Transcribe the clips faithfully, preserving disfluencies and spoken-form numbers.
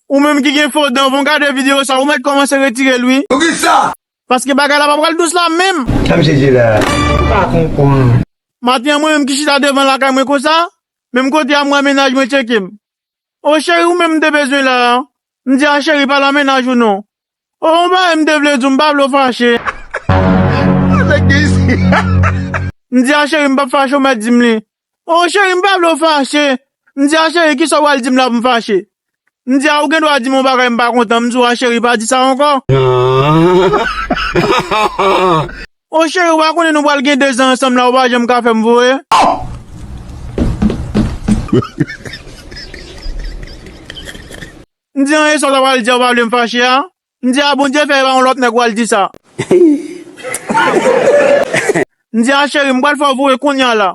Ou menm ki gen fo dan, van gade videyo sa, ou mèt kòmanse retire l wi. Poukisa? Paske bagay la pa pral dous la menm. Sa misye di la. Ou pa konprann. Maten an, mwen menm ki chita devan lakay mwen konsa, menm kote a m wè mennaj mwen tcheke m. O cheri, ou menm m te bezwen la a. M di a cheri, pa la mennaj ou non. O, yon bagay m te vle di w, m pa vle w fache. M di a cheri, m p ap fache, w mèt di m li. O cheri, m pa vle w fache. M di a cheri, kisa w pral di m la pou m fache? M di a, ou gen dwa di m yon bagay m pa kontan, m di w a cheri, pa di sa ankò. O cheri, w pa konnen nou pral gen de zan ansanm la, ou pa janm ka fè m voye? M di, an, e sa w ta pral di a, ou pa vle m fache a? M di, a, Bondye fè e pa yon lòt nèg w al di sa. M di, a, cheri, m pral fè w voye kounye a la.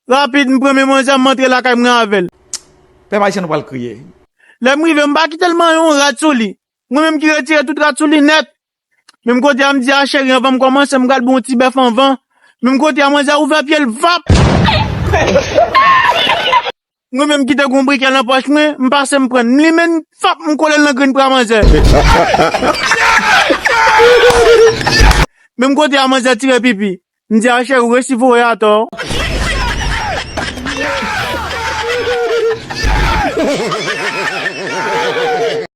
Rapid, m pran men manzè, m antre lakay mwen avè l. Pèp ayisyen, nou pral kriye. Lè m rive, m pa kite l manyen yon rad sou li. Mwen menm ki retire tout rad sou li nèt. Menm kote a, m di a cheri, anvan m kòmanse, m pral ba w yon ti bèf anvan. Menm kote a, manzè ouvè pye l, vap! Mwen menm ki te gon brikè nan pòch mwen, m pase m pran l. M limen l, vap, m kole l nan grenn bra manzè. Menm kote a, manzè tire pipi. M di a cheri, ou resi voye atò.